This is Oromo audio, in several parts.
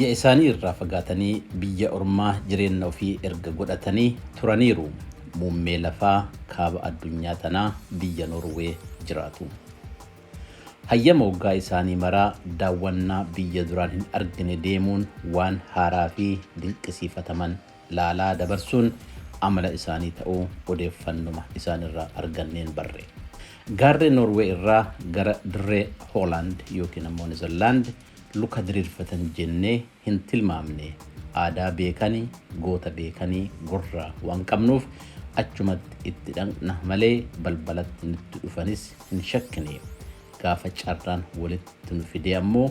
Biyya isaanii irraa fagaatanii biyya ormaa jireenya ofii erga godhatanii turaniiru. Muummee lafaa kaaba addunyaa tanaa biyya Noorwee jiraatu. Hayyama waggaa isaanii maraa daawwannaa biyya duraan hin argine deemuun waan haaraa fi dinqisiifataman laalaa dabarsuun amala isaanii ta'uu odeeffannuma isaan irraa arganneen barre. Gaarree Noorwee irraa gara dirree Hoolaand yookiin ammoo Nezerlaand luka diriirfatan jennee hin tilmaamne. Aadaa beekanii, goota beekanii gurra waan qabnuuf achumatti itti dhaqna malee balbalatti nutti dhufanis hin shakkine. Gaafa carraan walitti nu fidee ammoo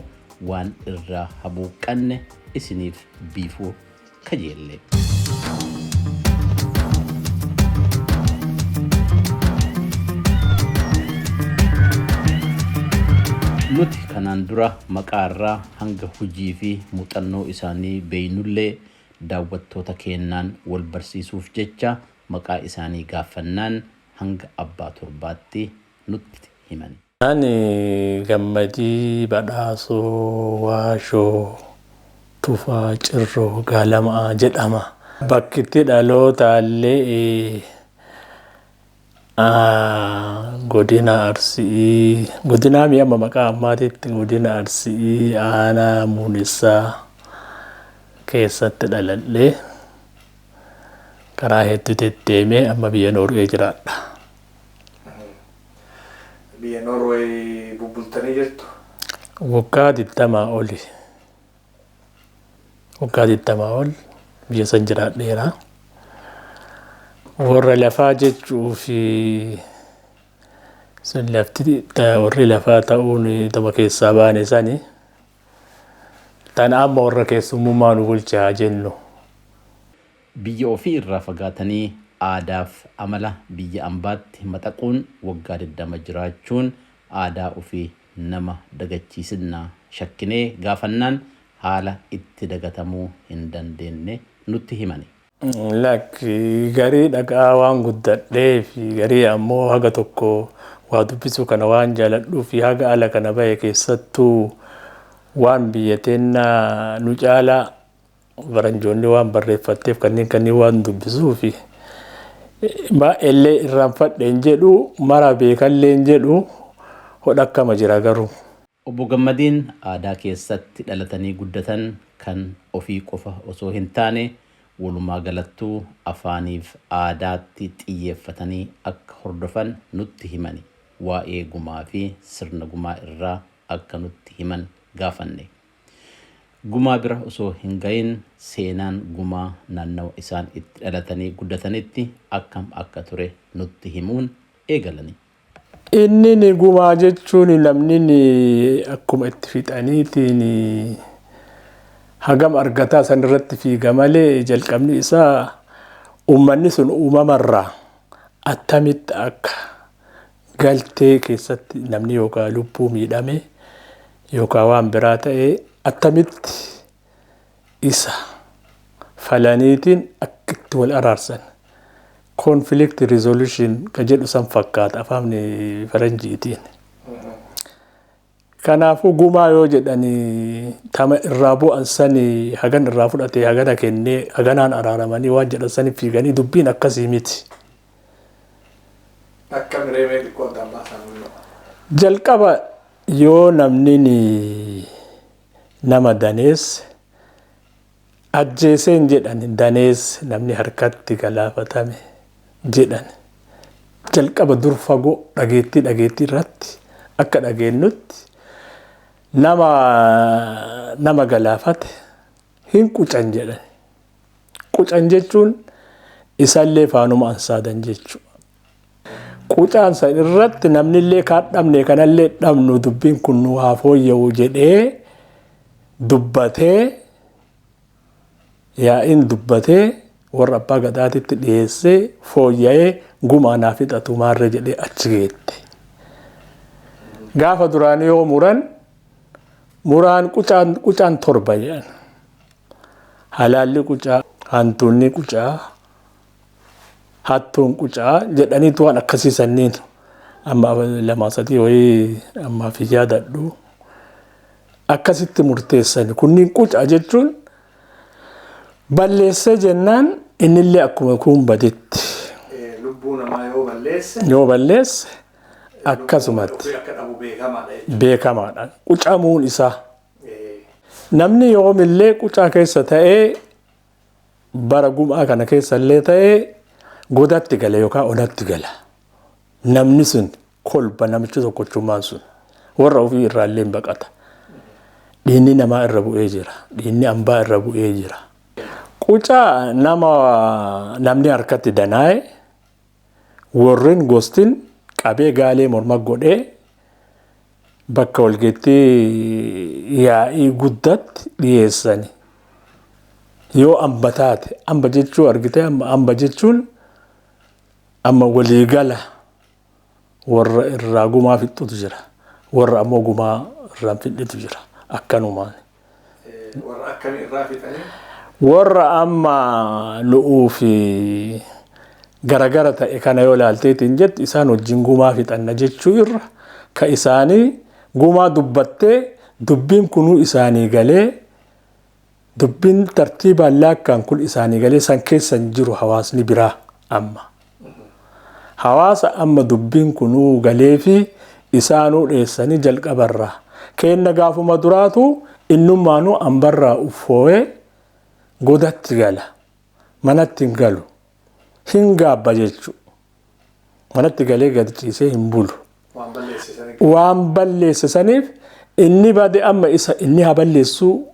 waan irraa habuuqqanne isiniif biifuu kajeelle. Nuti kanaan dura maqaa irraa hanga hujii fi muuxannoo isaanii beeynullee daawwattoota keennaan wal barsiisuuf jecha maqaa isaanii gaaffannaan hanga abbaa torbaatti nutti himan. Ani Gammadii Badhaasoo Waashoo Tufaa Cirroo Gaalamaa jedhama. Bakki itti dhalootaallee godina Arsii, godinaa mi amma maqaa ammaatitti godina Arsii aanaa Muunessaa keessatti dhaladhe. Karaa hedduu deddeemee amma biyya Noorwee jiraadha. Biyya Noorweey bubbultanii jirtu? Waggaa 20 oli. Waggaa 20 ol biyya san jiraadheera. Warra lafaa jechuu fi sun lafti warri lafaa ta'uun tama keessaa baane sani. Tana amma warra keessummummaa nu bulche haa jennu. Biyya ofii irraa fagaatanii aadaaf amala biyya ambaatti maxaquun waggaa 20 jiraachuun aadaa ofii nama dagachiisinnaa shakkinee gaafannaan haala itti dagatamuu hin dandeenne nutti himani. Lakki, garii dhaga'aa waan guddadhee fi garii ammoo haga tokko waa dubbisuu kana waan jaaladhuu fi haga ala kana bahe keessattuu waan biyya teennaa nu caalaa faranjoonni waan barreeffatteef kanneen kanneen waan dubbisuu fi baay'eellee irraanfadhe hin jedhu, mara beekallee hin jedhu, hodha akkama jira garuu. Obbo Gammadiin aadaa keessatti dhalatanii guddatan kan ofii qofa osoo hin taane walumaa galattuu afaaniif aadaatti xiyyeeffatanii akka hordofan nutti himani. Waa'ee gumaa fi sirna gumaa irraa akka nutti himan gaafanne. Gumaa bira osoo hin gahin seenaan gumaa naannawa isaan itti dhalatanii guddatanitti akkam akka ture nutti himuun eegalani. Inni gumaa jechuun namni akkuma itti fixaniitiin hagam argataa san irratti fiiga malee, jalqabni isaa uummanni sun uumamarraa attamitti akka galtee keessatti namni yookaan lubbuu miidhame yookaan waan biraa ta'e attamitti isa falaniitiin akka itti wal araarsan, conflict resolution ka jedhu san fakkaata afaan faranjiitiin. Kanaafuu gumaa yoo jedhani tama irraa bu'an sani hagan irraa fudhate, hagana kennee, haganaan araaramanii waan jedhan sani fiiganii dubbiin akkasii miti. Akka mireemee xiqqoo addaan baasaa mul'ata. Jalqaba yoo namni nama daneesse, ajjeeseen jedhan, daneesse, namni harkatti galaafatame jedhan, jalqaba dur fagoo dhageettii irratti akka dhageenyutti nama nama galaafate hin qucan jedhan. Qucan jechuun isallee faanuma ansaadan jechuudha. Qucaan san irratti namnillee kaan dhabne kanallee dhabnu, dubbiin kun nu haa fooyya'u jedhee dubbatee, yaa'iin dubbatee warra abbaa gadaatitti dhiyeessee, fooyya'ee gumaa naa fixatu maarree jedhee achi geette. Gaafa duraanii yoo muran muraan qucaan qucaan torba jedhan. Halaalli qucaa, hantuunni qucaa, hattuun qucaa jedhaniitu waan akkasii sanniin amma lama sadii wayii ammaaf hin yaadadhu. Akkasitti murteessani. Kunniin quca jechuun balleessee jennaan innillee akkuma kun badetti. Lubbuu namaa yoo balleesse. Yoo balleesse akkasumatti. Akka dhabu beekamaadha jechuudha. Beekamaadha. Qucamuun isaa. Namni yoomillee qucaa keessa ta'ee bara gumaa kana keessa illee ta'ee godatti gala yookaan onatti gala. Namni sun kolba namichi tokkochummaan sun warra ofii irraallee hin baqata. Dhiinni namaa irra bu'ee jira. Dhiinni ambaa irra bu'ee jira. Qucaa nama namni harkatti danaa'e warreen gostin qabee gaalee morma godhee bakka walgeettii yaa'ii guddaatti dhiyeessani. Yoo amba taate amba jechuu argite amba jechuun amma waliigala warra irraa gumaa fixxutu jira. Warra ammoo gumaa irraa fixxitu jira. Akkanumaan. Warra akkamii irraa fixanii? Warra amma lu'uu fi garagara ta'e kana yoo ilaalteetiin jettu isaan wajjin gumaa fixanna jechuu irra ka isaanii gumaa dubbattee dubbiin kunuu isaanii galee dubbiin tartiibaan laakkaan kun isaanii galee san keessa hin jiru hawaasni biraa amma. Hawaasa amma dubbiin kunuu galee fi isaanuu dheessanii jalqabarraa. Keenna gaafuma duraatu innummaanuu ambarraa uffoo'ee godatti gala. Manatti hin galu. Hin gaabba jechuudha. Manatti galee gadi ciisee hin bulu. Waan balleessisaniif. Waan balleessisaniif inni bade amma isa inni haa balleessuu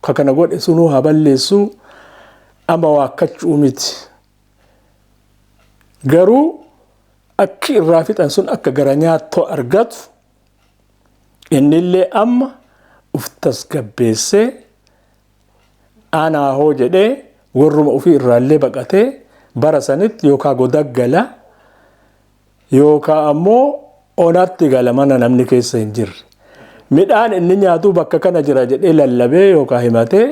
ka kana godhe sunuu haa balleessuu amma waakkachuu miti. Garuu akki irraa fixan sun akka gara nyaattoo argatu innillee amma uf tasgabbeessee anaa hoo jedhee warruma ofii irraallee baqatee bara sanitti yookaan goda gala yookaan ammoo onatti gala mana namni keessa hin jirre. Midhaan inni nyaatu bakka kana jira jedhee lallabee yookaan himatee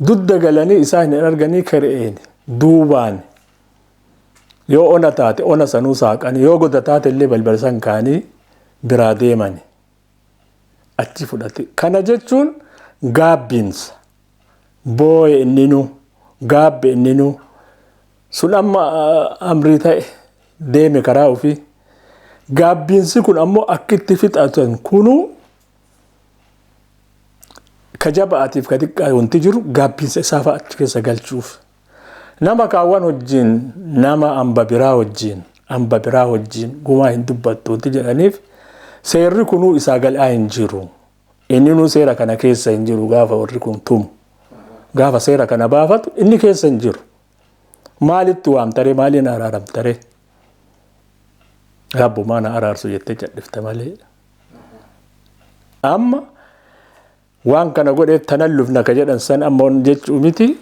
dudda galanii isaan hin arganii kere'een duubaan yoo ona taate ona sanuu saaqanii yoo goda taate illee balbala san kaanii biraa deemani achi fudhate. Kana jechuun gaabbiinsa booye inninuu gaabbe inninuu sun amma amrii ta'e deeme karaa ofii. Gaabbiinsi kun ammoo akka itti fixatan kunuu ka jabaatiif ka xiqqaa wanti jiru gaabbiinsa isaa fa'a achi keessa galchuuf. Nama kaawwan wajjin nama amba biraa wajjin amba biraa wajjin gumaa hin dubbattu wanti jedhaniif seerri kunuu isaa gal'aa hin jiru. Inni seera kana keessa hin jiru gaafa warri kun tumu. Gaafa seera kana baafatu inni keessa hin jiru. Maalitti waamtaree maaliin araaramtaree? Rabbumaa na araarsu jettee cadhifte malee. Amma waan kana godheef tanan lufna ka jedhan san amma jechuu miti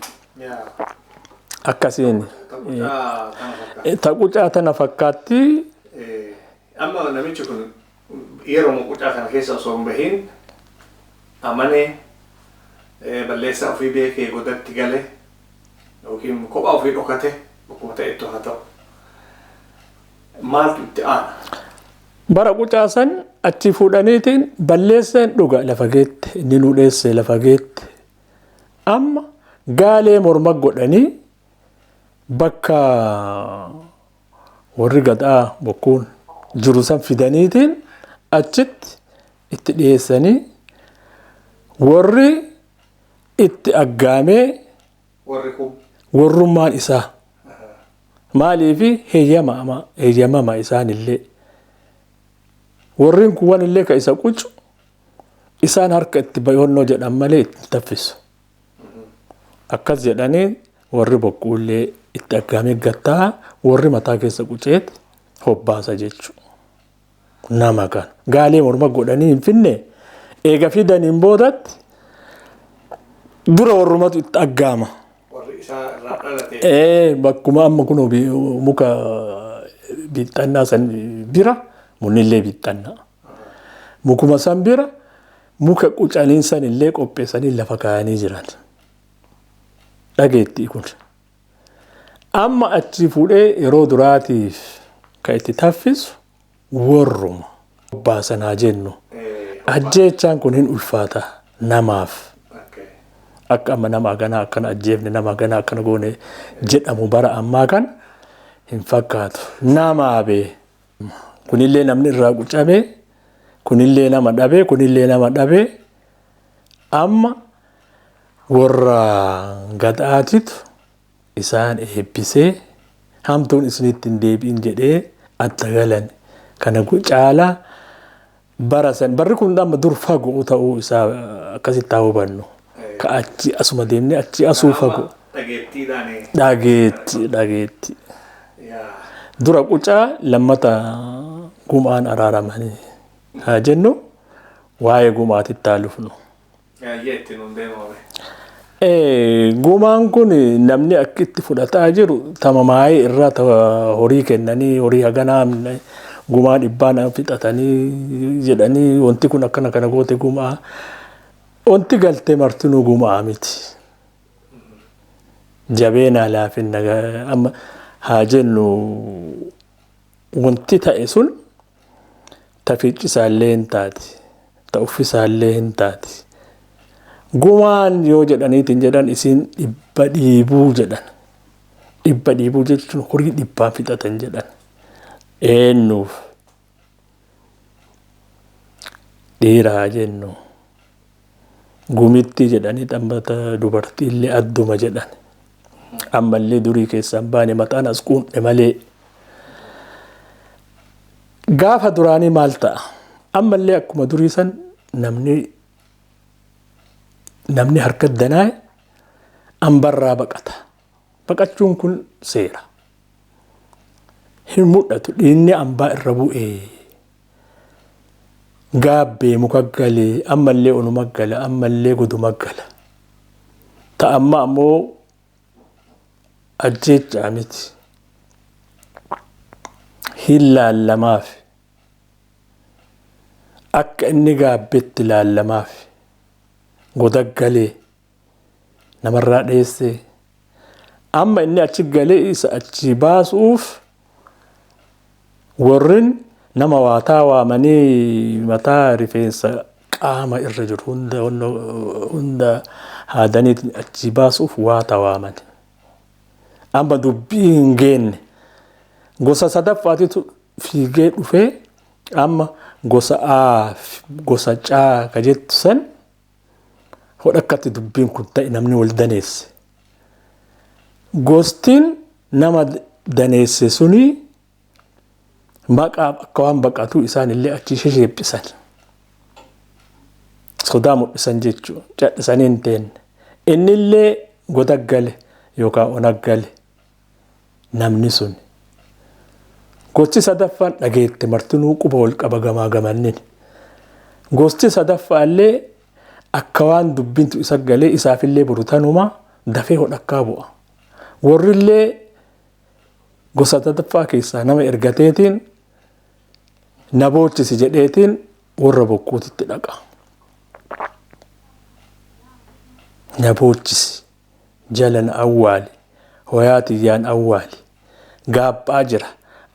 akkasiin. Ta qucaa tana fakkaatti. Amma namichi kun yeroo qucaa kana keessa osoo hin bahin amanee balleessaa ofii beekee godatti gale yookiin kophaa ofii dhokate bakkuma ta'ettu haa ta'u. Maaltu itti aana? Bara qucaa san achi fuudhaniitiin balleesseen dhuga lafa geette inni nu dheesse lafa geette. Amma gaalee morma godhanii bakka warri gadaa bokkuun jiru san fidaniitiin achitti itti dhiyeessanii warri itti aggaamee Warri kun warrummaan isaa maaliifi heeyyamama isaanillee warreen kuwwan illee ka isa qucu isaan harka itti bayonnoo jedhan malee itti taffisu. Akkas jedhanii warri boqqoollee itti aggaamee gattaa warri mataa keessa quceet hobbaasa jechuudha. Nama kana gaalee morma godhanii hin finne eega fidaniin boodatti dura warrumatu itti aggaama. Warri isaa irraa dhalate. Bakkuma amma kun muka biixannaa san bira munillee biixannaa. Mukuma san bira muka qucaniin san illee qopheessanii lafa kaayanii jiran. Dhageettii kun. Amma achi fuudhee yeroo duraatiif kan itti taffisu warruma. Baasanaa jennu. Ajjeechaan kun hin ulfaata namaaf. Okay. Akka amma nama haganaa akkana ajjeefne, nama haganaa akkana goone jedhamu bara ammaa kan hin fakkaatu. Namaa bee. Kunillee namni irraa qucamee, kunillee nama dhabee, kunillee nama dhabee, amma warra gadaatitu isaan eebbisee hamtuun isinitti hin deebi'in jedhee adda galan. Kana caalaa bara san barri kun amma dur fagoo ta'uu isaa akkasitti haa hubannu. Ka achi asuma deemnee achi asuu fagoo. Dhageettiidhaan. Dhageetti, dhageetti. Yaa. Dura qucaa, lammata gumaan araaramanii haa jennu, waa'ee gumaatitti haa lufnu. Yaayyee, ittiin nun deemame. Gumaan kun namni akka itti fudhataa jiru tamamaayee irraa horii kennanii, horii haganaa gumaa dhibbaan fixatanii jedhanii, wanti kun akkana kana goote gumaa, wanti galtee martinuu gumaa miti. Jabeenaa laafinna amma haa jennu, wanti ta'e sun ta fiiccisaallee hin taati, ta uffisaallee hin taati. Gumaan yoo jedhaniitiin jedhan isiin dhibba dhiibuu jedhan. Dhibba dhiibuu jechuun horii dhibbaan fixatan jedhan. Eenyuuf? Dhiiraa jennu. Gumitti jedhanii dhaabbata dubartii illee adduma jedhan. Ammallee durii keessaan baane, maxaan as quunne malee. Gaafa duraanii maal ta'a? Ammallee akkuma durii san namni harka danaa'e ambarraa baqata. Baqachuun kun seera. Hin mul'atu, dhiinni ambaa irra bu'ee. Gaabbee muka galee, ammallee onuma gala, ammallee goduma gala. Ta amma ammoo ajjeechaa miti. Hin laallamaaf. Akka inni gaabbetti laallamaaf. Goda galee namarraa dheessee, amma inni achi galee isa achi baasuuf warrin nama waataa waamanii mataa rifeensa qaama irra jiru hunda hunda haadaniitiin achi baasuuf waata waaman. Amma dubbii hin geenne, gosa sadaffaatitu fiigee dhufee, amma gosa A, gosa C ka jettu san hodhakkatti dubbiin kun ta'e, namni wal daneesse. Gostiin nama daneesse suni maqaaf akka waan baqatuu isaan illee achi shesheephisan. Sodaa mul'isan jechuudha. Cadhisanii hin teenne. Inni illee goda gale yookaan ona gale namni sun. Gosti sadaffaan dhageette martinuu quba wal qaba gamaa gamannin. Gosti sadaffaa illee akka waan dubbintu isa galee isaafillee boru tanuma dafee hodhakkaa bu'a. Warrillee gosa sadaffaa keessaa nama ergateetiin na boochisi jedheetiin warra bokkuutitti dhaqa. Na boochisi, jala na awwaali, hoyaa tiyyaan awwaali, gaaphaa jira.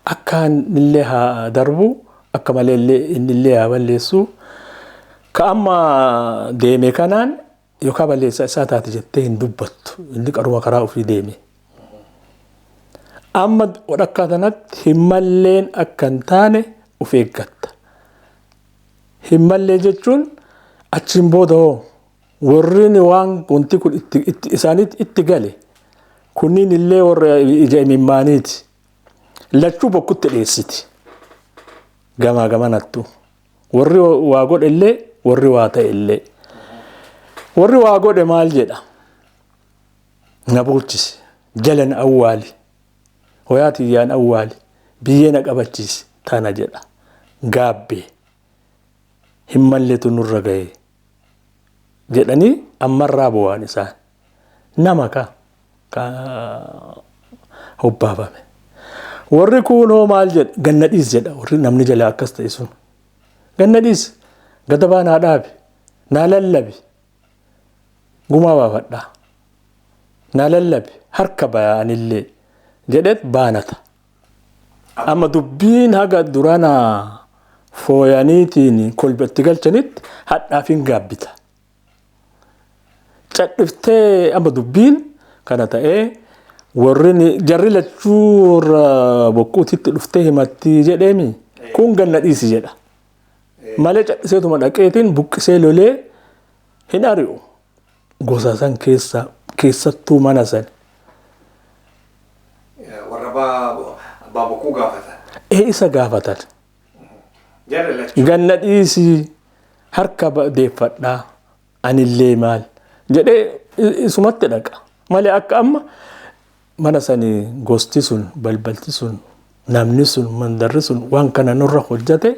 Akka innillee haa darbu, akka malee innillee haa balleessu. Ka amma deeme kanaan yookaan balleessaa isaa taate jettee hin dubbattu. Inni qaruma karaa ofii deeme. Amma walakkaa kanatti hin malleen akka hin taane of eeggatta. Hin mallee jechuun achiin booda hoo warri waan wanti kun itti isaanitti itti gale kunniin illee warra ija imimmaaniiti. Lachuu bokkutti dheessiti. Gamaa gamanattu. Warri waa godhe illee, warri waa ta'e illee. Warri waa godhe maal jedha? Na bulchise. Jala na awwaali. Hoyaa tiyyaan awwaali. Biyyee na qabachiise. Tana jedha. Gaabbee. Hin malletu nurra ga'e. Jedhanii ammarraa bu'aan isaan. Nama ka hobbaafame. Warri kuunoo maal jedha? Ganna dhiis jedha warri namni jala akkas ta'e sun. Ganna dhiis, gadabaa naa dhaabi, naa lallabi, gumaa baafadhaa. Naa lallabi, harka bayaanillee jedheet baanata. Amma dubbiin haga durana Fooyaniitiin kolbatti galchanitti hadhaaf hin gaabbita. Cadhiftee amma dubbiin kana ta'ee warri jarri lachuu warra bokkuutitti dhuftee himatti jedheemi kun ganna dhiisi jedha. Malee cadhiseetuma dhaqeetiin buqqisee lolee hin ari'u. Gosa san keessa keessattuu mana san. Warra abbaa bokkuu gaafatan. Ee isa gaafatan. Jarri lachuu. Ganna dhiisii harka deeffadhaa anillee maal jedhee isumatti dhaqa. Malee akka amma mana sanii gosti sun balbalti sun namni sun mandarri sun waan kana nurra hojjate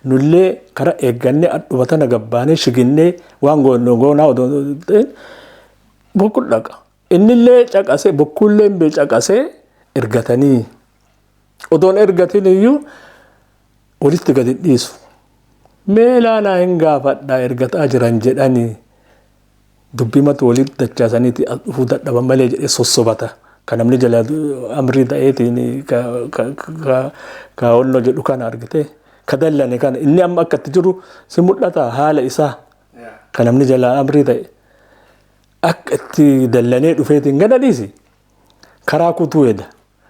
nullee kara eeggannee dhuma tana gabbaanee shiginnee waan goonaa odoo ta'in bokkuu dhaqa. Innillee caqasee bokkuullee hin caqasee ergatanii odoon ergatin iyyuu walitti gadi dhiisu. Meelaa naa hin gaafadhaa ergataa jiran jedhanii dubbimatu walitti dachaasaniiti as dhufuu dadhaban malee jedhee sossobata. Kan namni jala amrii ta'eetiin ka onnoo jedhu kana argite ka dallane kana inni amma akka itti jiru si mul'ata haala isaa kan namni jala amrii ta'e akka itti dallanee dhufeetiin gada dhiisi. Karaa kutuu heda,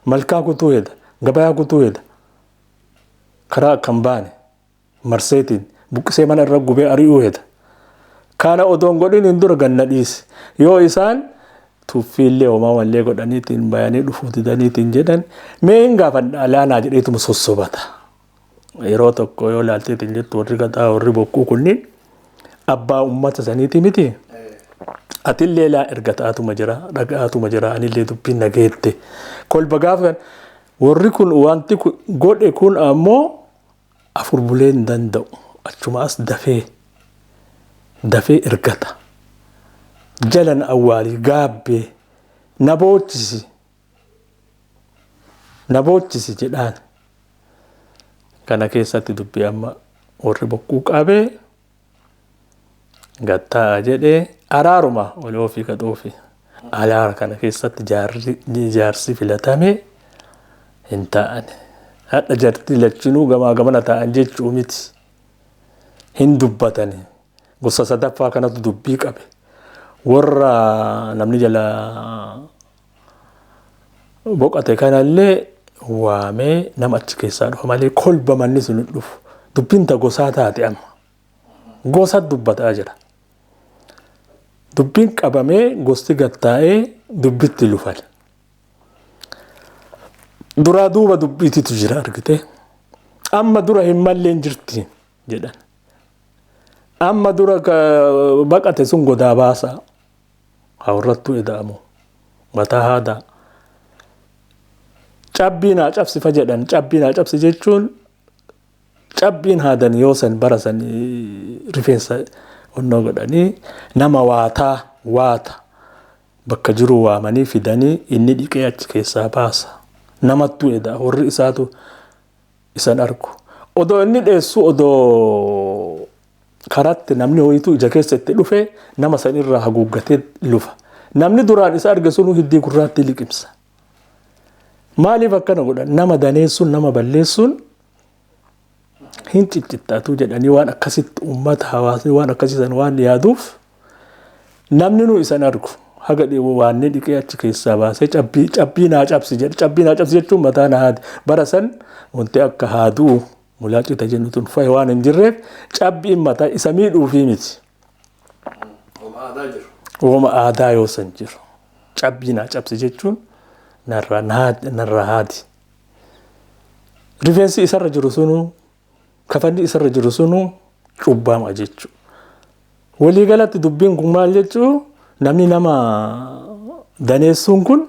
malkaa kutuu heda, gabayaa kutuu heda. Karaa akka hin baane marseetiin buqqisee mana irra gubee ari'uu heda. Kana odoon godhin hin dura ganna dhiisi. Yoo isaan tuffiillee homaa mallee godhaniitiin bayanii dhufuu didaniitiin jedhan mee hin gaafadha alaanaa jedheetuma sossobata. Yeroo tokko yoo ilaalteetiin jettu warri gadaa warri bokkuu kunniin abbaa uummata saniiti miti. Atillee laa erga ta'atuma jira dhaga'atuma jira anillee dubbiin nageette. Kolba gaafa kan warri kun wanti godhe kun ammoo afur bulee hin danda'u. Achuma as dafee dafee ergata. Jalan awwaalii gaabbee na boochisi na boochisi jedhaan. Kana keessatti dubbii amma warri bokkuu qabee gattaa'a jedhee araaruma olii ofii qaxoofi. Araara kana keessatti jaarsi filatame hin taa'an. Hadha jarti lachinuu gamaa gamana taa'an jechuu miti. Hin dubbatani. Gosa sadaffaa kanatu dubbii qabe. Warra namni jala boqate kanallee waamee nama achi keessaa dhufa malee kolba manni sun hin dhufu. Dubbiin ta gosaa taate amma. Gosa dubbataa jira. Dubbiin qabamee gosti gattaa'ee dubbitti lufan. Duraa duuba dubbiititu jira argite. Amma dura hin malleen jirti jedhan. Amma dura baqate sun godaa baasaa. Hawwarrattuu eda'amu. Mataa haadaa. Cabbii naa cabsifa jedhan. Cabbii naa cabsi jechuun cabbiin haadan yoo san bara san rifeensa onnoo godhanii nama waataa waata bakka jiru waamanii fidanii inni dhiqee achi keessaa baasa. Namattuu eda'a warri isaatu isan argu. Odoo inni dheessu odoo karatti namni ho'itu ija keessa itti dhufe nama san irraa haguuggatee lufa. Namni duraan isa arge sunuu hiddii gurraatti liqimsa. Maaliif akkana godhan? Nama daneessuun nama balleessuun hin ciccittaatu jedhanii waan akkasitti uummata hawaasni waan akkasiisan waan yaaduuf namni nu isan argu haga waan inni dhiqee achi keessaa baasee cabbii cabbii naa cabsi jedhe. Cabbii naa cabsi jechuun mataa na haadi. Bara san wanti akka haaduu mulaacita jennu tun fa'i waan hin jirreef cabbiin mataa isa miidhuufii miti. Wama aadaa jiru. Wama aadaa yoo san jiru. Cabbii naa cabsi jechuun narraa haadi. Rifeensi isarra jiru sunuu kafanni isarra jiru sunuu cubbama jechuudha. Waliigalatti dubbiin kun maal jechuu namni nama daneessuun kun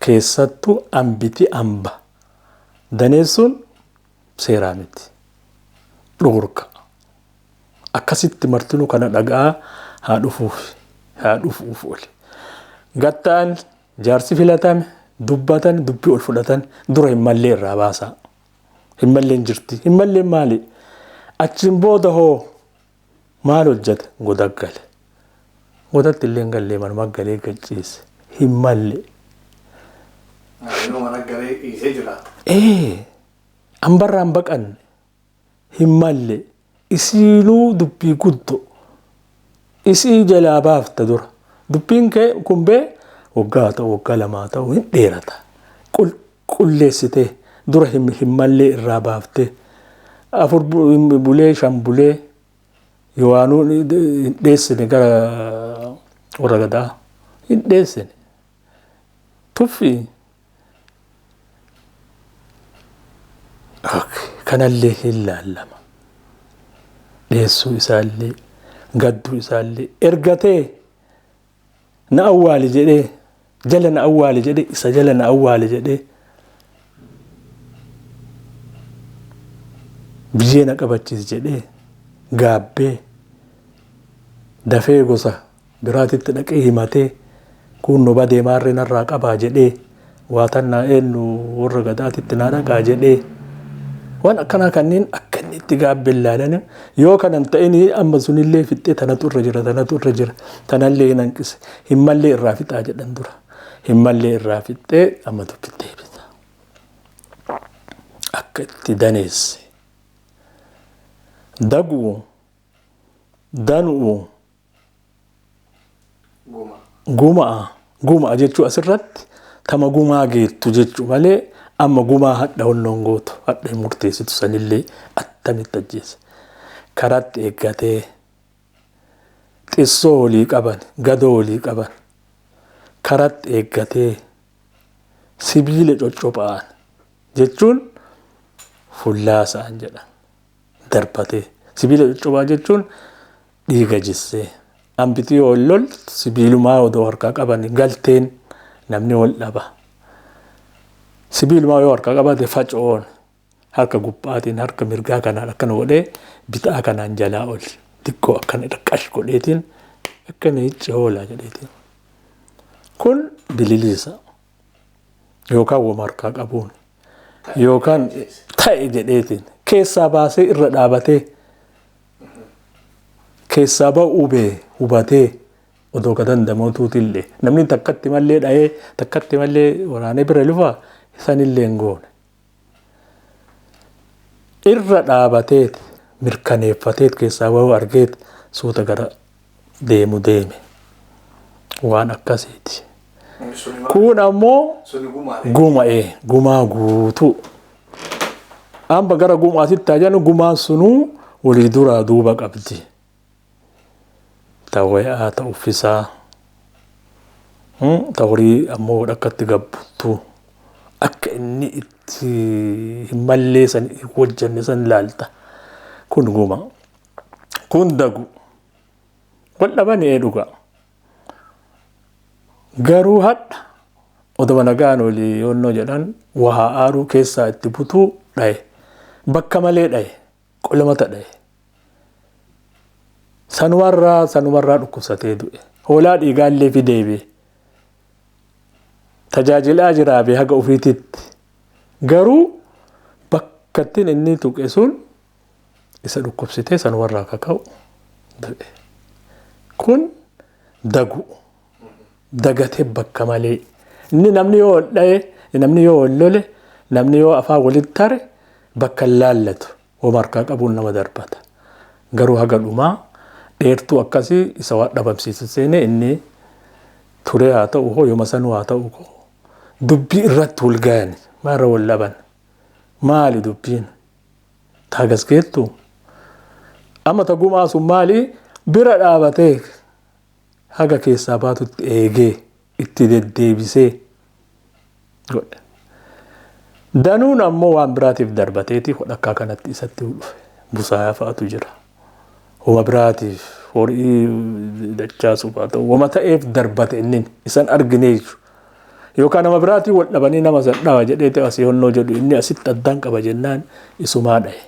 keessattuu ambiti amba daneessuun seeraa miti. Dhorka. Akkasitti martinuu kana dhaga'aa haa dhufuuf haa dhufuuf oli. Gattaan jaarsi filatame dubbatan dubbii ol fudhatan dura hin mallee irraa baasaa. Hin malleen jirti. Hin malleen maali? Achiin booda hoo maal hojjete? Goda gale. Godatti illee hin gallee manuma galee gachiise. Hin malle. Yeroo mana galee dhiisee jiraata. Ee Ambarraan baqanne hin malle isiinuu dubbii guddoo isii jalaa baafta dura. Dubbiin kee kun bee waggaa ta'u waggaa lamaa ta'u hin dheerata. Qulqulleessitee dura hin mallee irraa baaftee afur bulee shan bulee yowaanuu hin dheessine gara warra gadaa hin dheessine. Tuffii kanallee hin laallama. Dheessuu isaallee gadduu isaallee ergatee na awwaali jedhee jala na awwaali jedhee isa jala na awwaali jedhee biyyee na qabachiis jedhee gaabbee dafee gosa biraatitti dhaqee himatee kunno badee maarree narraa qabaa jedhee waa tannaa eenyu warra gadaatitti naa dhaqaa jedhee waan akkanaa kanneen akka inni itti gaabbee ilaalan yoo kanan ta'in amma sunillee fixxee tanatu irra jira tanatu irra jira tanallee hin hanqise hin mallee irraa fixaa jedhan dura hin mallee irraa fixxee amma dubbitti deebita. Akka itti daneesse daguu danu'u Guma. guma'a guma'a jechuu asirratti tama gumaa geettu jechuu malee amma gumaa hadha honnoon gootu hadha hin murteessitu sanillee attamitti ajjeese karatti eeggatee xissoo walii qaban gadoo walii qaban karatti eeggatee sibiila coccophaan jechuun fullaasaan jedhan darbatee sibiila coccophaa jechuun dhiiga jissee hambitii yoo lol sibiilumaa odoo harkaa qaban galteen namni wal dhaba. Sibiilumaa yoo harkaa qabate faca'oon harka gubbaatiin harka mirgaa kanaan akkana godhee bitaa kanaan jalaa ol xiqqoo akkana irra qash godheetiin akkana hicci hoolaa jedheetiin. Kun bililiisa yookaan wama harkaa qabuun yookaan ta'e jedheetiin keessaa baasee irra dhaabatee keessaa ba'uu bee hubatee odoo ka dandamootuutillee namni takkatti mallee dha'ee takkatti mallee waraanee bira lufa sanillee hin goone. Irra dhaabateet mirkaneeffateet keessaa ba'uu argeet suuta gara deemu deeme waan akkasiiti. Suni maal? Kun ammoo Suni gumaalee. guma'ee gumaa guutuu. Amma gara gumaatitti haa jennu gumaan sunuu walii duraa duuba qabdi. Ta wayaa ta uffisaa ta horii ammoo akkatti gabbuttuu akka inni itti hin mallee san hin hojjenne san laalta. Kun guma. Kun dagu. Wal dhabanii ee dhuga. Garuu hadha oduma nagaan olii yoonnoo jedhan waa aaruu keessaa itti butuu dhaye. Bakka malee dhaye. Qolamata dhaye. Sanumarraa sanumarraa dhukkubsatee du'e. Hoolaa dhiigaallee fidee bee. Tajaajilaa jiraa bee haga ofiititti. Garuu bakka ittiin inni tuqe sun isa dhukkubsitee sanumarraa kaka'u du'e. Kun dagu. Dagatee bakka malee. Inni namni yoo ol dhaye, namni yoo ol lole, namni yoo afaan walitti tare bakka hin laallatu. Wama harkaa qabuun nama darbata. Garuu haga dhumaa dheertuu akkasii isa waan dhabamsiisu seenee inni turee haa ta'u hoo yooma sanuu haa ta'u hoo dubbii irratti wal gayan maarra wal dhaban maali dubbiin taagas geettu amma ta gumaa sun maali bira dhaabatee haga keessaa baatutti eegee itti deddeebisee godhe. Danuun ammoo waan biraatiif darbateeti hodhakkaa kanatti isatti dhufe busaayaa fa'atu jira. Wama biraatiif horii dachaasuuf haa ta'u wama ta'eef darbate inni isan argine jechuudha. Yookaan nama biraatiin wal dhabanii nama san dhaba jedhee ta'e asii honnoo jedhu inni asitti addaan qaba jennaan isumaa dhahe.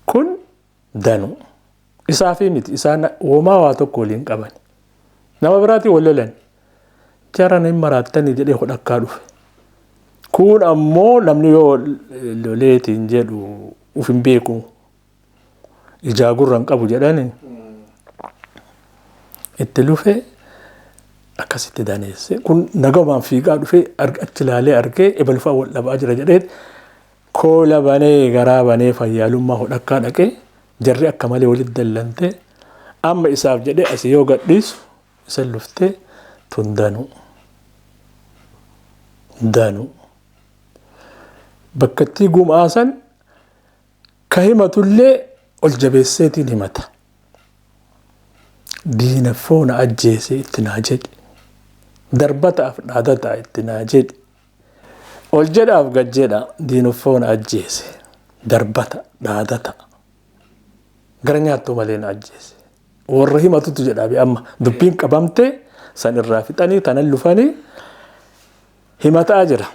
Kun danu isaafii miti isaan womaa waa tokko waliin qaban. Nama biraatiin wal lolan jaran hin maraattanii jedhee hodhakkaa dhufe. Kun ammoo namni yoo loleetiin jedhu uf hin beeku. Ijaa gurra hin qabu jedhani itti lufe Akkasitti daneesse. Kun nagamaan fiigaa dhufee achi ilaalee argee ebalfaa wal dhabaa jira jedhee koola banee garaa banee fayyaalummaa hodhakkaa dhaqee jarri akka malee walitti dallante amma isaaf jedhee asii yoo gadhiisu isa luftee tun danuu. Danuu. Bakkattii gumaa san ka himatullee ol jabeesseetiin himata. Diina foona ajjeesee itti naa jedhe. Darbataaf dhaadataa itti naa jedhe. Ol jedhaaf gad jedha diina foona ajjeese. Darbata dhaadata. Gara nyaattuu malee na ajjeese. Warra himatutu jedhaa amma dubbiin qabamtee san irraa fixanii tanan lufanii himataa jira.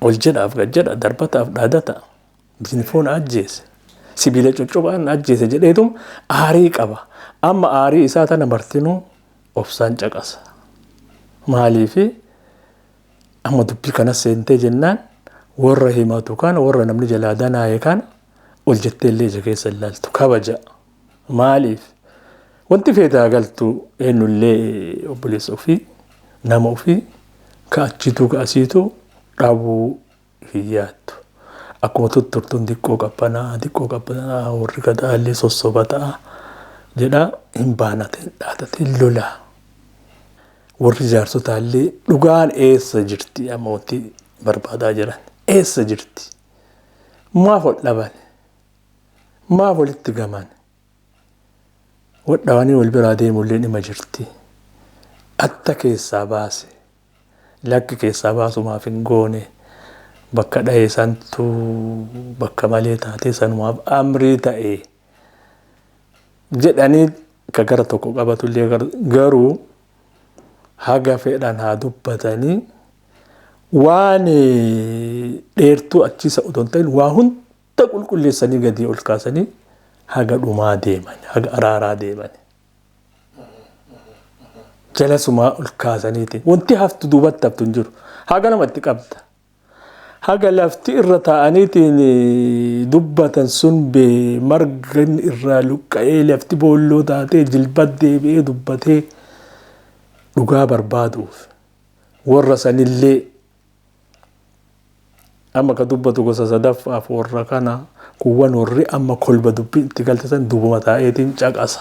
Ol jedhaaf gad jedha darbataaf dhaadata. Diina foona ajjeese. Sibiila coccobaan ajjeese jedheetum aarii qaba. Amma aarii isaa tana martinuu obsaan caqasa. Maaliifi amma dubbii kana seentee jennaan warra himatu kana warra namni jalaa danaaye kana ol jettee illee ija keessa ilaaltu kabaja. Maaliif wanti feetaa galtu eenyullee obboleessa ofii nama ofii ka achiituu ka asiituu dhabuu hin yaaddu. Akkuma tutturtuun xiqqoo qabbanaa xiqqoo qabbanaa warri gadaallee sossoba ta'a jedha hin baanate dhaatate lola. Warri jaarsotaallee dhugaan eessa jirti amma wanti barbaadaa jiran eessa jirti? Maaf wal dhaban? Maaf walitti gaman? Wal dhabanii wal biraa deemullee dhima jirti. Atta keessaa baase lakki keessaa baasumaaf hin goone. Bakka dha'e santu bakka malee taatee sanumaaf amrii ta'e jedhanii ka gara tokko qabatullee garuu haga fedhan haa dubbatanii waan dheertuu achiisa otoo hin ta'in waa hunda qulqulleessanii gadi ol kaasanii haga dhumaa deeman haga araaraa deeman. Jalasumaa ol kaasaniiti wanti haftu duubatti haftu hin jiru haga namatti qabda. Haga lafti irra taa'aniitiin dubbatan sun bee margan irraa luqqa'ee lafti boolloo taatee jilba deebi'ee dubbatee dhugaa barbaaduuf warra sanillee amma ka dubbatu gosa sadaffaaf warra kana kuwwan warri amma kolba dubbii itti galte san duubuma taa'eetiin caqasa.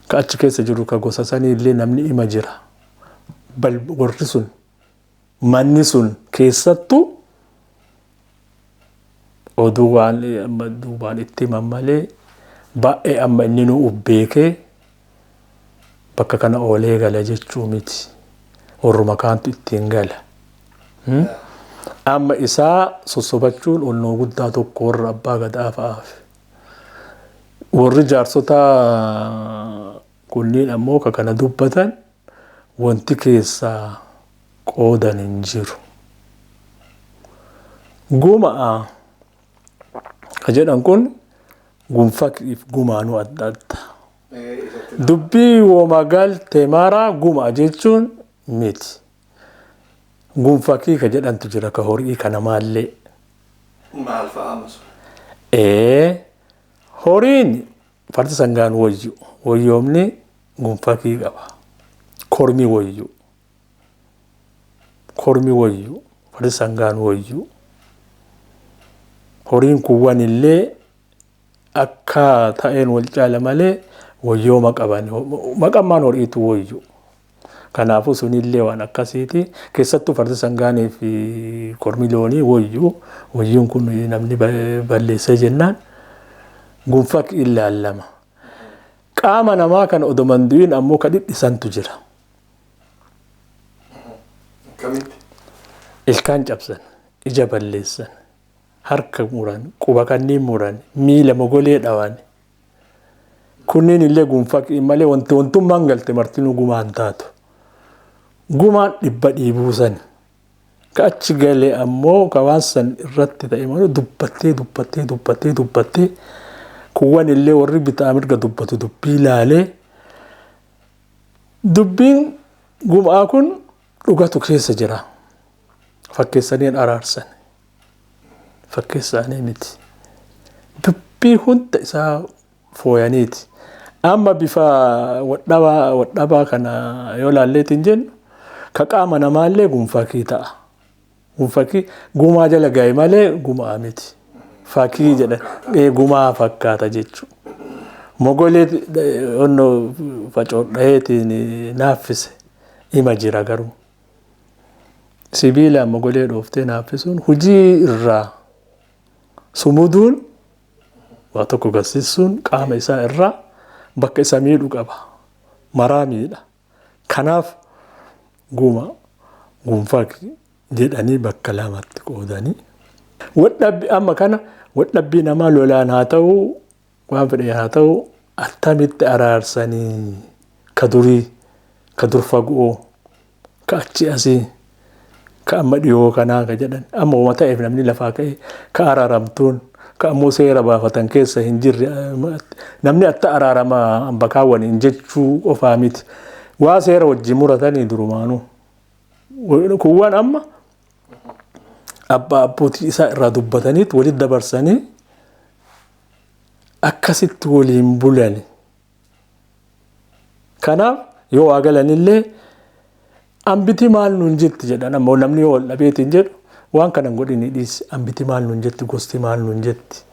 Ka achi keessa jiru ka gosa saniillee namni ima jira. Warri sun manni sun keessattuu oduu waan amma duubaan itti himan malee baay'ee amma inni nu beekee bakka kana oolee gala jechuu miti. Warruma kaantu ittiin gala. Amma isaa sossobachuun onnoo guddaa tokko warra abbaa gadaa fa'aaf. Warri jaarsota kunniin ammoo ka kana dubbatan wanti keessaa qoodan hin jiru. Guma'a ka jedhan kun gunfaqiif gumaanuu adda adda. Dubbii wooma galte maraa guma'a jechuun miti. Gunfakii ka jedhantu jira ka horii ka namaallee. Maal fa'a amma sun? Horiin fardi sangaan wayyu wayyoomni gunfakii qaba. Kormi wayyu. Kormi wayyu fardi sangaan wayyu. Horiin kuwwan illee akka ta'een wal caala malee wayyooma qaban. Maqammaan horiitu wayyu. Kanaafuu sunillee waan akkasiiti. Keessattuu fardi sangaanii fi kormi loonii wayyu. Wayyuun kun namni balleessee jennaan gunfakii ilaallama. Qaama namaa kan odoman du'in ammoo ka dhidhisantu jira. Akkamitti? Ilkaan cabsan, ija balleessan, harka muran, quba kanneen muran, miila mogolee dhawan. Kunniin illee gunfakii malee wanti wantummaan galte martinuu gumaan taatu. Gumaan dhibba dhiibuu sani. Ka achi galee ammoo ka waan san irratti ta'e malee dubbattee dubbattee dubbattee dubbattee kuwwan illee warri bitaa mirga dubbatu dubbii ilaalee dubbiin gumaa kun dhugatu keessa jira. Fakkeessanii araarsan. Fakkeessanii miti. Dubbii hunda isaa fooyaniiti. Amma bifa wadhabaa kana yoo laalleetiin jennu ka qaama namaallee gunfakii ta'a. Gunfakii gumaa jala ga'e malee gumaa miti. Fakii jedhan gumaa fakkaata jechuudha. Mogolee onnoo facoodhaheetiin naaffise ima jira garuu. Sibiilaan mogolee dhooftee naaffisuun hojii irraa sumuduun waa tokko gassisuun qaama isaa irraa bakka isa miidhu qaba. Maraa miidha. Kanaaf guma gunfaqi jedhanii bakka lamatti qoodanii. Wadhabbi amma kana wadhabbii namaa lolaan haa ta'u waan fedhe haa ta'u attamitti araarsanii ka durii ka dur fagoo ka achi asii ka amma dhiyoo kanaa ka jedhan amma uuma ta'eef namni lafaa ka'e ka araaramtuun ka ammoo seera baafatan keessa hin jirre namni atta araarama hamba kaawwaniin jechuu qofaa miti. Waa seera wajjin muratanii durumaanuu. Kuuwwan amma abbaa abbootii isaa irraa dubbataniit walitti dabarsanii akkasitti waliin bulani. Kanaaf yoo waa galanillee ambiti maal nuun jetti jedhan ammoo namni yoo wal dhabeetiin jedhu waan kana hin godhini dhiisi ambiti maal nuun jetti gosti maal nuun jetti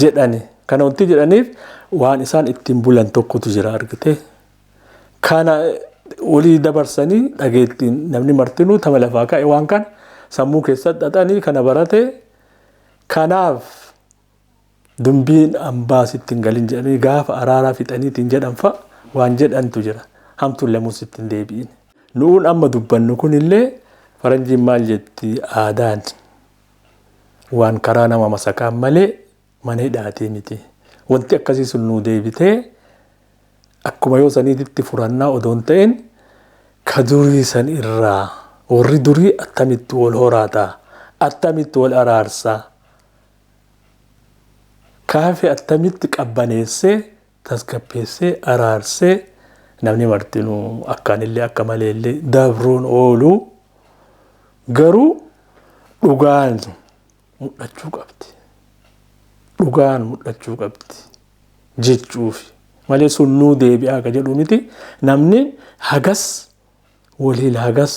jedhani. Kana wanti jedhaniif waan isaan ittiin bulan tokkotu jira argite. Kana walii dabarsanii dhageettiin namni martinuu tama lafaa ka'e waan kana sammuu keessatti xaxanii kana barate kanaaf dumbiin ambaa sitti hin galin jedhanii gaafa araaraa fixaniitiin jedhan fa'a waan jedhantu jira. Hamtuun lamuu sitti hin deebi'in. Nu'uun amma dubbannu kunillee faranjiin maal jetti aadaan waan karaa nama masakaan malee mana hidhaatii miti. Wanti akkasii sun nuu deebitee akkuma yoo saniititti furannaa odoo hin ta'in ka durii san irraa warri durii attamitti wal horaataa attamitti wal araarsaa kaafe attamitti qabbaneessee tasgabbeessee araarsee namni martinuu akkaanillee akka maleellee dabruun oolu garuu dhugaan mul'achuu qabdi. Dhugaan mul'achuu qabdi jechuufi. Malee sunnuu deebi'aa ka jedhu miti namni hagas waliin hagas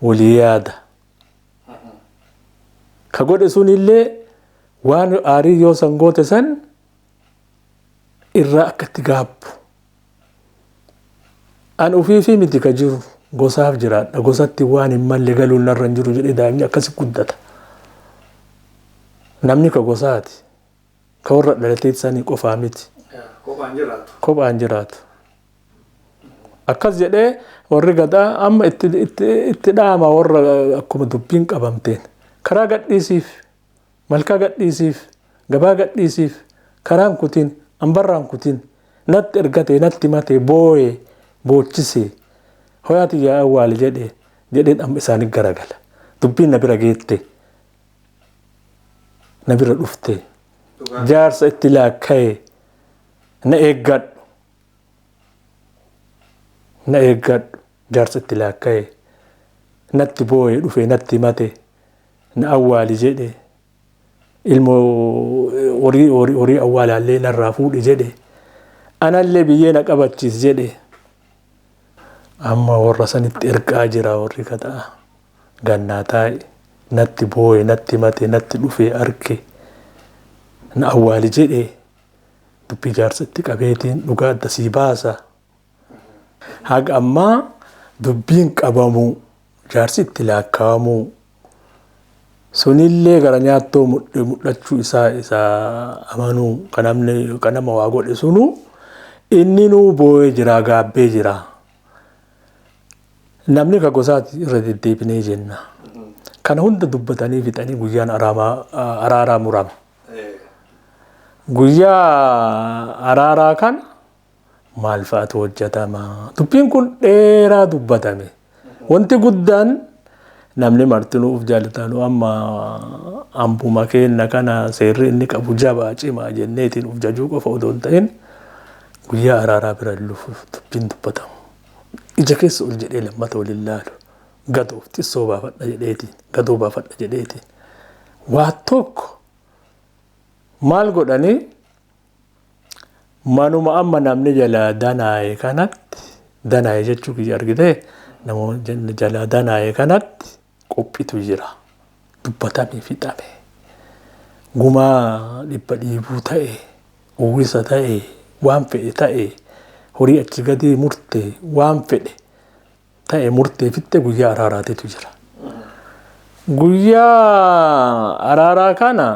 walii yaada. Ka godhe sunillee waan aarii yoo san goote san irraa akka itti gaabbu. An ufiifii miti ka jiru gosaaf jiraadha. Gosatti waan hin malle galuun narra hin jiru jedhee daa'imni akkasi guddata. Namni ka gosaati. Ka warra dhalatee sanii qofaa miti. Kophaan jiraatu. Kophaan jiraatu. Akkas jedhee warri gadaa amma itti dhaama warra akkuma dubbiin qabamteen karaa gadhiisiif malkaa gadhiisiif gabaa gadhiisiif karaan kutiin ambarraan kutiin natti ergate natti mate booye boochise hoyaati yaa awwaali jedhee jedheen amma isaanii garagala. Dubbiin na bira geette na bira dhufte jaarsa itti laakka'e na eeggadhu na eeggadhu jaarsa itti laakka'e natti booye dhufe natti mate na awwaali jedhe ilmoo horii horii horii awwaalaallee narraa fuudhi jedhe anallee biyyee na qabachiis jedhe amma warra sanitti ergaa jira warri kataa gannaa taa'e natti booye natti mate natti dhufe arge na awwaali jedhe dubbii jaarsa itti qabeetiin dhugaa adda sii baasa. Haga ammaa dubbiin qabamuu jaarsi itti lakkaa'amuu sunillee gara nyaattoo mul'achuu isaa isa amanuu kan namni kan nama waa godhe sunuu inni nuu boo'ee jira gaabbee jira. Namni ka gosaati irra deddeebinee jenna. Kana hunda dubbatanii fixanii guyyaan araaraa murama. Guyyaa araaraa kana maal fa'aatu hojjetama? Dubbiin kun dheeraa dubbatame. Wanti guddaan namni martinuu uf jaallatanu amma ambuma keenya kana seerri inni qabu jabaa cimaa jenneetiin uf jajuu qofa odoo hin ta'in guyyaa araaraa bira dhufuuf dubbiin dubbatamu. Ija keessa ol jedhee lammata wal hin laalu. Gadoof xissoo baafadha jedheetiin gadoo baafadha jedheetiin. Waa tokko maal godhanii Manuma amma namni jalaa danaaye kanatti, danaaye jechuu kiyya argitee, namoonni jalaa danaaye kanatti qophiitu jira. Dubbatamee fixame. Gumaa dhibba dhiibuu ta'e, uwwisa ta'e, waan fedhe ta'e, horii achi gadii murte, waan fedhe ta'e murtee fixxe guyyaa araaraatitu jira. Guyyaa araaraa kana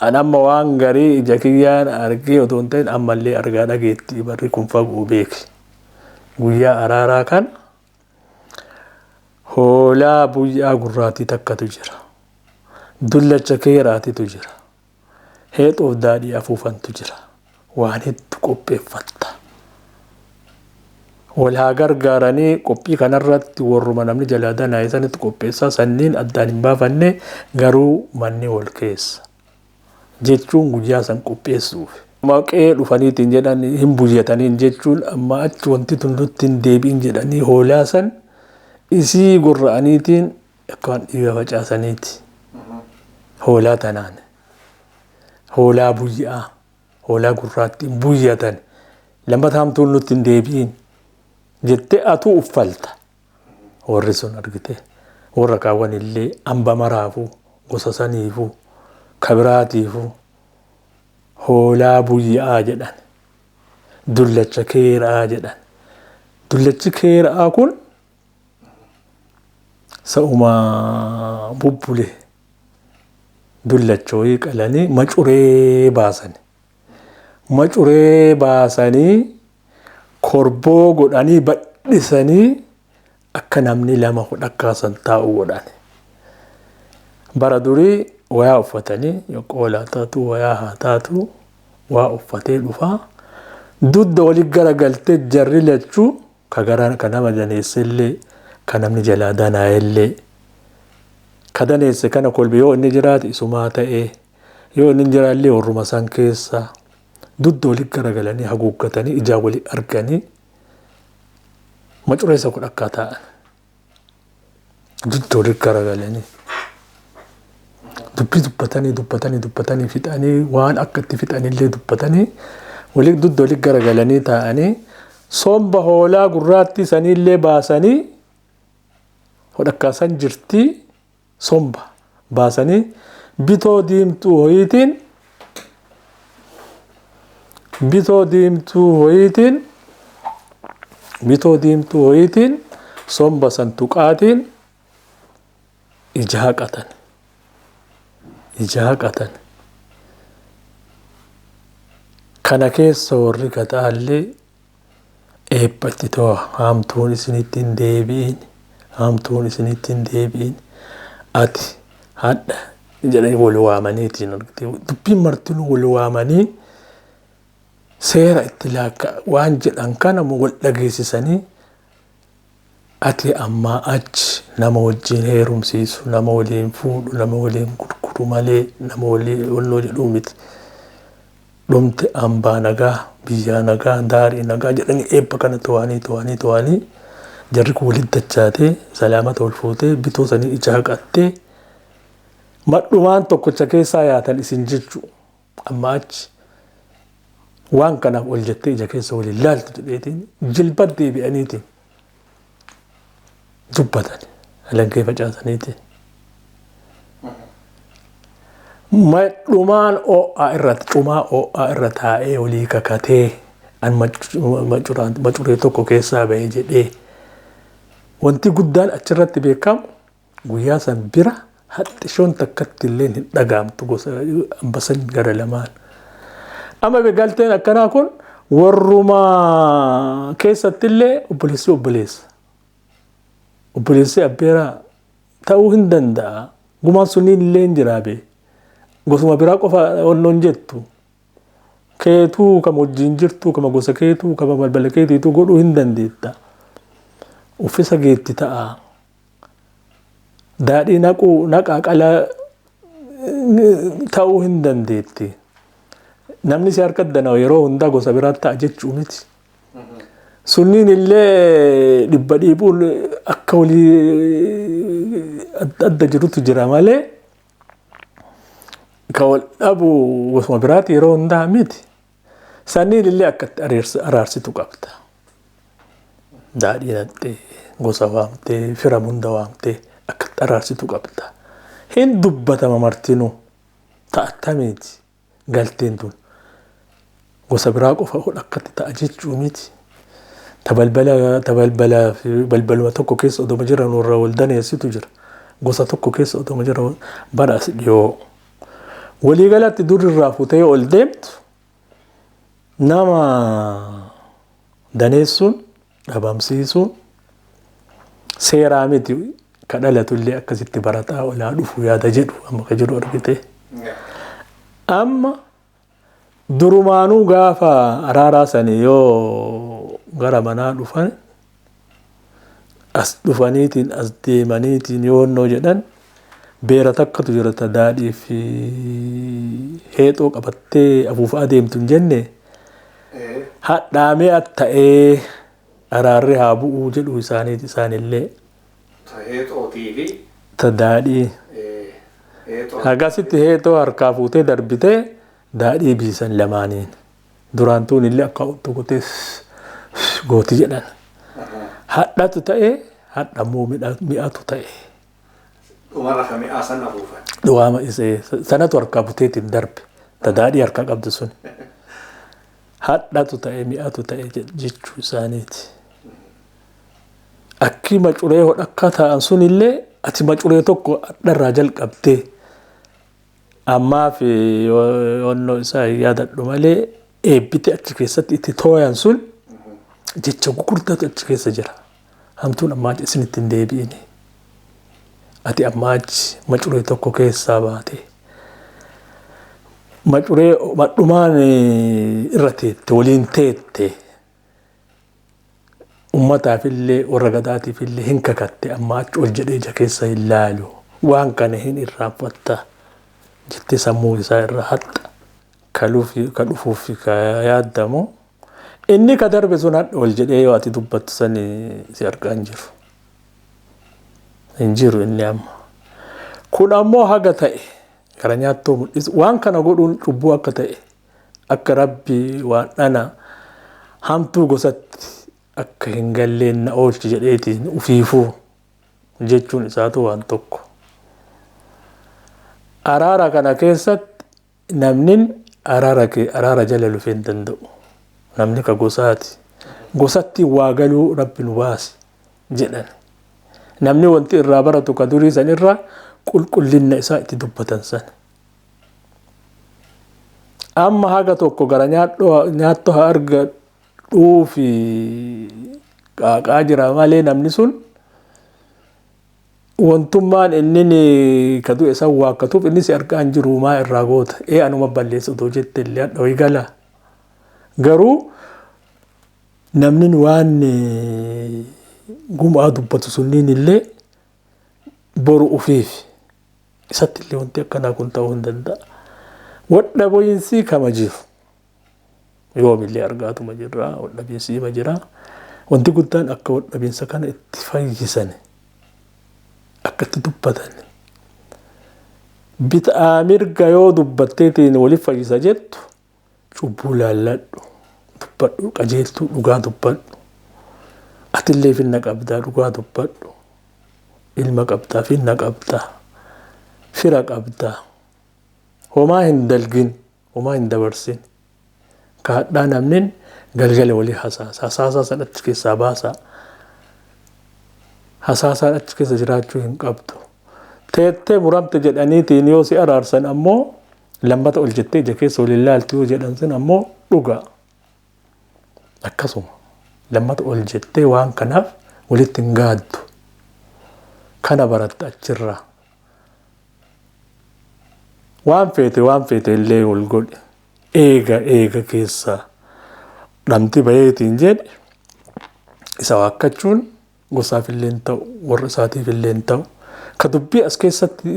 an amma waan garii ija kiyyaan argee otoo hin ta'in ammallee argaa dhageetti barri kun fagoo beeki. Guyyaa araaraa kana hoolaa buyyaa gurraatii takkatu jira. Dullacha keeraatitu jira. Heexoof daadhii afuufantu jira. Waan hedduu qopheeffatta. Wal haa gargaaranii qophii kanarratti warruma namni jalaa danaa'e sanitti qopheessaa sanniin addaan hin baafanne garuu manni wal keessa. Jechuun guyyaa san qopheessuuf. Maqee dhufaniitiin jedhan hin buyyataniin jechuun amma achi wanti tun nutti hin deebi'in jedhanii hoolaa san isii gurra'aniitiin akka waan dhiiga facaasaniiti. Hoolaa tanaan. Hoolaa buyyaa. Hoolaa gurraatti hin buyyatan. Lammata hamtuun nutti hin deebi'in jettee atuu uffalta. Warri sun argite. Warra kaawwan illee hamba maraafuu gosa saniifuu kabiraatiifuu hoolaa buyyaa jedhan. Dullacha keeraa jedhan. Dullachi keeraa kun sa'uma bubbule dullacha wayii qalanii macuree baasan. Macuree baasanii korboo godhanii badhisanii akka namni lama hodhakkaasan taa'u godhan. Bara durii wayaa uffatanii qoolaa taatu wayaa haa taatu waa uffatee dhufaa. Dudda wali garagaltee jarri lachuu ka gara ka nama daneessellee ka namni jalaa danaa'ellee ka daneesse kana kolbi yoo inni jiraate isumaa ta'ee yoo inni hin jiraallee warruma san keessa dudda wali garagalanii haguuggatanii ijaa wali arganii macureessa godhakkaa taa'an. Dudda wali garagalanii dubbii dubbatanii dubbatanii dubbatanii fixanii waan akka itti fixanillee dubbatanii wali dudda wali garagalanii taa'anii somba hoolaa gurraattii saniillee baasanii hodhakkaasan jirtii somba baasanii bitoo diimtuu hoyiitiin bitoo diimtuu hoyiitiin bitoo diimtuu hoyiitiin somba san tuqaatiin ija haqatan. Ija haqatan. Kana keessa warri gaxaallee eebba itti to'a. Haamtuun isinitti hin deebi'in. Haamtuun isinitti hin deebi'in. Ati hadha jedhanii wal waamaniitiin argite. Dubbiin martinuu wal waamanii seera itti laakka waan jedhan kana wal dhageessisanii ati ammaa achi nama wajjin heerumsiisu, nama waliin fuudhu, nama waliin gurguru malee nama waliin walloo jedhuu miti. Dhumte hambaa nagaa, biyyaa nagaa, daarii nagaa jedhanii eebba kana to'anii to'anii to'anii jarri kun walitti dachaatee salaamata ol fuutee bitoo sanii ija haqattee madhumaan tokkocha keessaa yaatan isin jechu amma achi waan kanaaf ol jettee ija keessa waliin laaltu jedheetiin jilba deebi'aniitiin dubbatan alangee facaasaniitiin. Madhumaan ho'aa irratti cumaa ho'aa irra taa'ee olii kakatee an macuree tokko keessaa ba'e jedhee wanti guddaan achirratti beekamu guyyaa san bira haxxishoon takkatti illee hin dhagaamtu gosa ambasan gara lamaan. Amma galteen akkanaa kun warruma keessatti illee obboleessi obboleessa. Obboleessi abbeeraa ta'uu hin danda'a. Gumaan sunniin illee hin jiraa bee. Gosuma biraa qofa onnoon jettu. Keetuu kama wajjin jirtu kama gosa keetuu kama balbala keetiituu godhuu hin dandeetta. Uffisa geetti ta'a. Daadhii naquu naqaa qalaa ta'uu hin dandeetti. Namni si harka dana'u yeroo hundaa gosa biraa ta'a jechuu miti. Sunniin illee dhibba dhiibuun akka walii adda jirutu jira malee ka wal dhabu gosuma biraati yeroo hundaa miti. Sanniin illee akka itti araarsitu qabda. Daadhii naqxee, gosa waamtee, fira hunda waamtee akka itti araarsitu qabda. Hin dubbatama martinuu. Ta'attamiiti galteen tun. Gosa biraa qofa akkatti ta'a jechuu miti. Ta balbala ta balbalaa fi balbaluma tokko keessa odoma jiran warra wal daneessitu jira. Gosa tokko keessa odoma jiran bara as dhiyoo. Waliigalatti dur irraa fuutee ol deemtu nama daneessuun dhabamsiisuun seeraa miti, ka dhalatullee akkasitti barataa olaa dhufu yaada jedhu amma ka jiru argite. Amma durumaanuu gaafa araaraa sanii yoo gara manaa dhufan, as dhufaniitiin as deemaniitiin yoonnoo jedhan, beera takkatu jira ta daadhii fi heexoo qabattee afuufaa adeemtu hin jenne, hadhaamee ta'ee araarri haa bu'uu jedhu isaaniiti isaanillee. Heexootii fi Ta daadhii. Heexoo. Akkasitti heexoo harkaa fuutee darbitee daadhii biisan lamaaniin. Duraan tuun illee akka tokkotee gooti jedhan. Hadhatu ta'ee, hadha immoo mi'atu ta'e. Dhumarra kan mi'aa san afuufan. Dhuwaama isee sanatu harkaa buteetiin darbe. Ta daadhii harkaa qabdu sun. Hadhatu ta'e, mi'atu ta'e jechuu isaaniiti. Akki macuree hodhakka ta'an sun illee ati macuree tokko hadharraa jalqabdee ammaa fi yoonnoo isaa hin yaadadhu malee eebbite achi keessatti itti tooyan sun jecha gurguddaatu achi keessa jira. Hamtuun ammaa achi isinitti hin deebi'ini. Ati ammaa achi macuree tokko keessaa baate. Macuree madhumaan irra teette, waliin teette. Ummataaf illee warra gadaatiif illee hin kakatte, ammaa achi ol jedhee ija keessa hin laalu. Waan kana hin irraanfatta jettee sammuu isaa irra haxxa. Ka dhufuuf ka yaadamu. Inni ka darbe sun hadha ol jedhee yoo ati dubbattu sani si argaa hin jiru. Hin jiru inni amma. Kun ammoo haga ta'e gara nyaattoo mul'isu. Waan kana godhuun cubbuu akka ta'e, akka Rabbi waan dhana hamtuu gosatti akka hin galleen na oolchi jedheetiin ufiifuu jechuun isaatu waan tokko. Araara kana keessatti namni araara kee araara jala lufee hin danda'u. Namni ka gosaati. Gosatti waa galuu Rabbi nu baase jedhan. Namni wanti irraa baratu ka durii san irraa qulqullinna isaa itti dubbatan san. Amma haga tokko gara nyaattoo haa argadhuu fi qaaqaa jira malee, namni sun wantummaan inni ka du'e san waakkatuuf inni si argaa hin jiru, maa irraa goota? Ee, anuma balleessa otoo jette illee hadha wayii gala. Garuu namni waan gumaa dubbatu sunniin illee boru ufiif isatti illee wanti akkanaa kun ta'uu hin danda'a. Wadhabiinsi kama jiru yoomillee argaatuma jirra, wadhabiinsi ima jira. Wanti guddaan akka wadhabiinsa kana itti fayyisan, akka itti dubbatan. Bitaa mirga yoo dubbatteetiin waliif fayyisa jettu, cubbuu laalladhu, dubbadhu, qajeeltuu dhugaa dubbadhu. Atillee finna qabdaa, dhugaa dubbadhu. Ilma qabdaa, finna qabdaa, fira qabdaa. Homaa hin dalgin, homaa hin dabarsin. Kaadhaa namni galgala walii hasaasa. Hasaasaa san achi keessaa baasaa. Hasaasaan achi keessa jiraachuu hin qabdu. Teettee muramte jedhaniitiin yoo si araarsan ammoo, lammata ol jettee ija keessa waliin laaltu yoo jedhan sun ammoo dhugaa. Akkasuma lammata ol jettee waan kanaaf walitti hin gaaddu. Kana baratta achirraa. Waan feete waan feete illee wal godhe. Eega eega keessaa dhamti baheetiin jedhe isa waakkachuun gosaaf illee hin ta'u, warra isaatiif illee hin ta'u. Ka dubbii as keessatti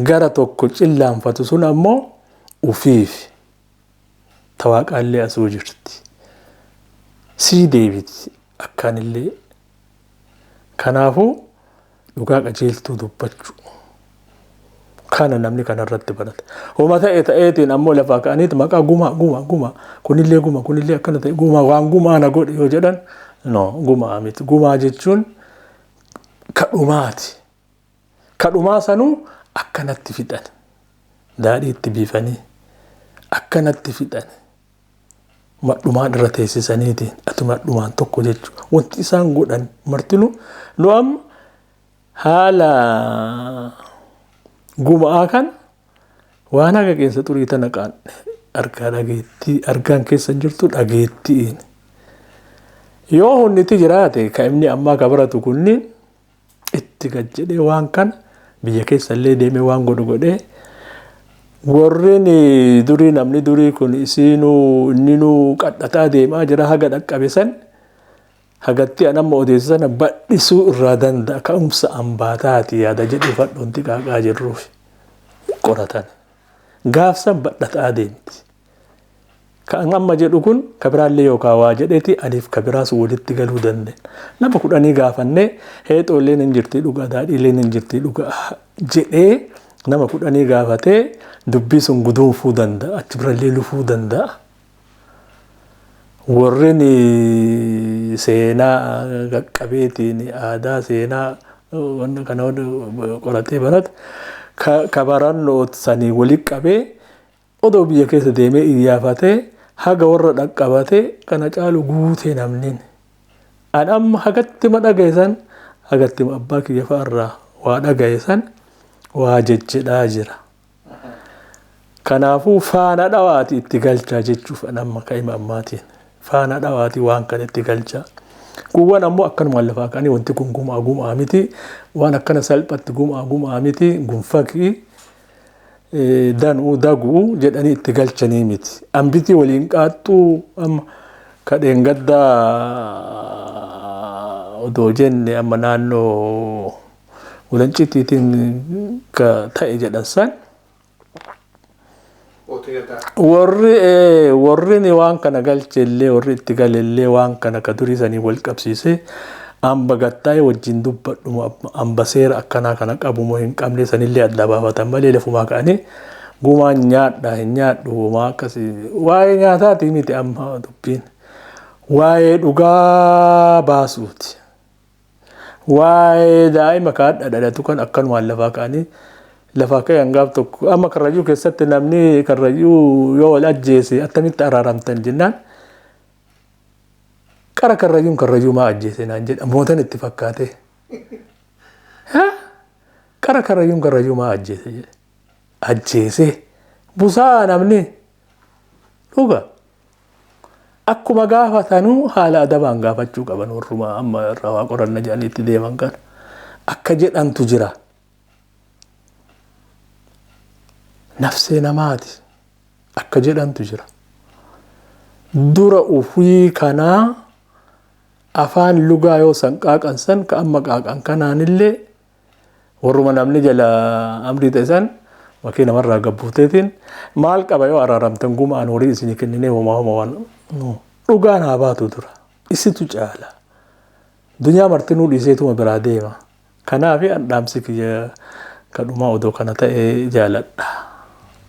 gara tokko cillaanfatu sun ammoo ufiif tawaaqaallee asuu jirti. Sii deebiti akkaanillee. Kanaafuu dhugaa qajeeltuu dubbachuu. Kana namni kanarratti barata. Homa ta'e ta'eetiin ammoo lafaa ka'aniiti maqaa gumaa gumaa gumaa kunillee gumaa kunillee akkana ta'e gumaa waan gumaa na godhe yoo jedhan, no, gumaa miti. Gumaa jechuun kadhumaati. Kadhumaa sanuu akkanatti fixan. Daadhii itti biifanii akkanatti fixan. Madhumaan irra teessisaniitiin ati madhumaan tokko jechuudha. Wanti isaan godhan martinuu nu amma haala gumaa kan waan haga keessa xurii tana qaanne argaa dhageettii argaan keessa jirtu dhageettiin. Yoo hunniti jiraate ka inni ammaa ka baratu kunniin itti gad jedhee waan kana biyya keessa illee deemee waan godhu godhee, warreen durii, namni durii kun isiinuu inninuu qadhataa deemaa jira, haga dhaqqabe san hagatti an amma odeessu sana badhisuu irraa danda'a, ka'umsa ambaataati yaada jedhu fadhoonti qaaqaa jirruuf qoratan. Gaafsan badhataa deemti. Kan amma jedhu kun kabiraallee yookaan waa jedheeti aniif kabiraas walitti galuu dandeenya. Nama 10 gaafannee heexoolleen hin jirti dhugaa, daadhiileen hin jirti dhugaa jedhee nama 10 gaafatee dubbii sun guduunfuu danda'a, achi birallee lufuu danda'a. Warreen seenaa qaqqabeetiin aadaa seenaa wanna kana qoratee barate ka barannoo sanii walitti qabee odoo biyya keessa deemee iyyaafatee haga warra dhaqqabatee kana caalu guutee namni. An amma hagatti ma dhagaye san, hagatti ma abbaa kiyya fa'arraa waa dhagaye san waa jejjedhaa jira. Kanaafuu faana dhawaati itti galchaa jechuuf an amma ka'ima ammaatiin faana dhawaati waan kana itti galchaa. Kuuwwan ammoo akkanumaan lafaa ka'anii wanti kun gumaa gumaa miti, waan akkana salphatti gumaa gumaa miti, gunfaqii danuu daguu jedhanii itti galchanii miti. Ambitii waliin qaaxxuu amma kadheen gaddaa odoo jenne amma naannoo walancitiitiin ka ta'e jedhan san warri waan kana galche illee, warri itti gale illee, waan kana ka durii sanii wal qabsiisee amba gattaa'ee wajjin dubbadhu, amba seera akkanaa kana qabu moo hin qabne sanillee adda baafatan malee lafumaa ka'anii gumaan nyaadha hin nyaadhu homaa akkasii waa'ee nyaataati miti. Amma dubbiin waa'ee dhugaa baasuuti. Waa'ee daa'ima kaadha dhalatu kan akkanumaan lafaa ka'anii lafaa ka'e hangaaf tokko amma Karrayyuu keessatti namni Karrayyuu yoo wal ajjeese attamitti araaramtan jennaan, qara Karrayyuun Karrayyuu maa ajjeese naan jedha, mootan itti fakkaate. Qara Karrayyuun Karrayyuu maa ajjeese jedhe. Ajjeese busaa namni dhuga. Akkuma gaafatanuu haala adabaan gaafachuu qaban, warruma amma irraa waa qoranna jedhanii itti deeman kana. Akka jedhantu jira. Nafsee namaati. Akka jedhantu jira. Dura ufii kanaa afaan lugaa yoo san qaaqan san ka amma qaaqan kanaanillee warruma namni jala amrii ta'e san makii namarraa gabbuuteetiin maal qaba yoo araaramtan, gumaan horii isinii kenninee homaa homaa waan dhugaan haa baatu, dura isitu caala. Dunyaa martinuu dhiiseetuma biraa deema. Kanaaf dhaamsi kiyya kadhumaa odoo kana ta'e jaaladha.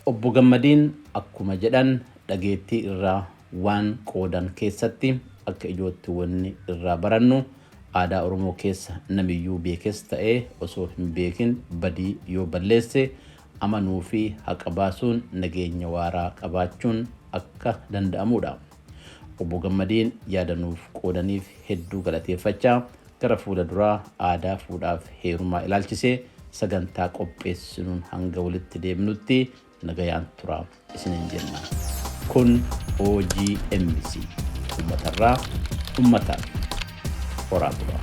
Obbo Gammadiin akkuma jedhan dhageettii irraa waan qoodan keessatti akka ijootti wanni irraa barannu aadaa Oromoo keessa namiyyuu beekes ta'ee osoo hin beekin badii yoo balleesse amanuu fi haqa baasuun nageenya waaraa qabaachuun akka danda'amudha. Obbo Gammadiin yaada nuuf qoodaniif hedduu galateeffachaa gara fuula duraa aadaa fuudhaaf heerumaa ilaalchisee sagantaa qopheessinuun hanga walitti deemnutti nagayaan turaa isiniin jenna. Kun OGMC uummatarraa uummataaf, horaa bulaa.